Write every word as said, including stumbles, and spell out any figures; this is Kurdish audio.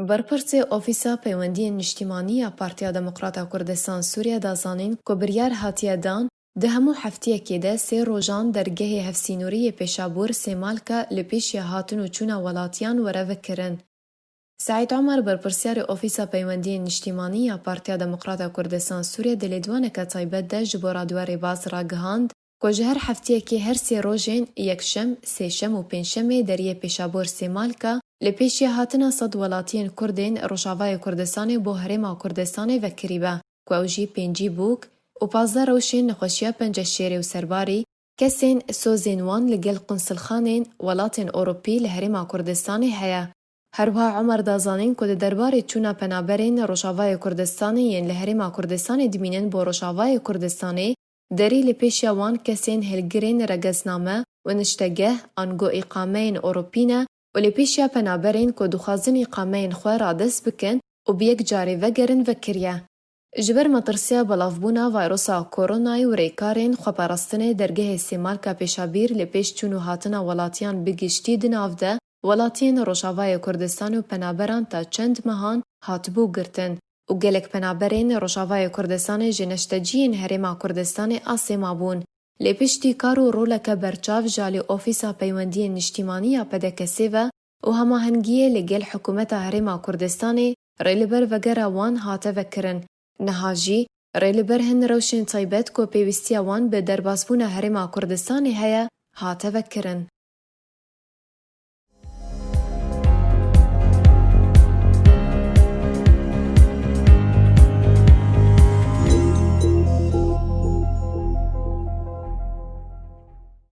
Berpirsê Ofîsa Peywendiyên Niştîmanî ya Partiya Demokrata Kurdistan Sûriye da zanîn ku biryar hatiye dan di hemû heftiyekê de sê rojan dergehê hevsînorî yê Pêşabûr Sêmalka li pêşiya hatin û çûna welatiyan were vekirin. Seîd Omer, berpirsyarê Ofîsa Peywendiyên Niştîmanî ya Partiya Demokrata Kurdistan Sûriye di lêdwaneke taybet de ji bo Radyo Rêbaz ragihand ku ji her heftiyekê her sê rojên yekşem, sêşem û pêncşemê deriyê Pêşabûr Sêmalka li pêşiya hatina sed welatiyên Kurd ên Rojavayê Kurdistanê bo Herêma Kurdistanê vekirîbe ku ew jî pêncî bûk û pazdeh rewşên nexweşiya penceşêrê û serbarî kesên sozên wan li gel qunsilxanên welatên Ewropî li Herêma Kurdistanê heye. Her wiha Omer da zanîn ku di derbarê çûna penaberên Rojavayê Kurdistanê yên li Herêma Kurdistanê dimînin bo Rojavayê Kurdistanê, derî li pêşiya wan kesên hilgirên regezname û niştegeh ango îqameyên Ewropî ne û li pêşiya penaberên ku dixwazin îqameyên xwe radest bikin û bi yek carê vegerin vekiriye. Ji ber metirsiya belavbûna vayrosa koronayê û rêkarên xweparastinê dergehê Sêmalka Pêşabîr li pêş çûn û hatina welatiyan bi giştî di nav de welatiyên Rojavayê Kurdistan û penaberan ta çend mehan hatibû girtin û gelek penaberên Rojavayê Kurdistanê ji neşteciyên Herêma Kurdistanê asê mabûn. Lê piştî kar û roleke berçav ji alî Ofîsa Peywendiyên Niştîmanî ya P D K S'ê ve û hemahengiyê li gel Hikûmeta Herêma Kurdistanê rê li ber vegera wan hate vekirin. Niha jî rê li ber hin rewşên taybet ku pêwîstiya wan bi derbasbûna Herêma Kurdistanê heye, hate vekirin.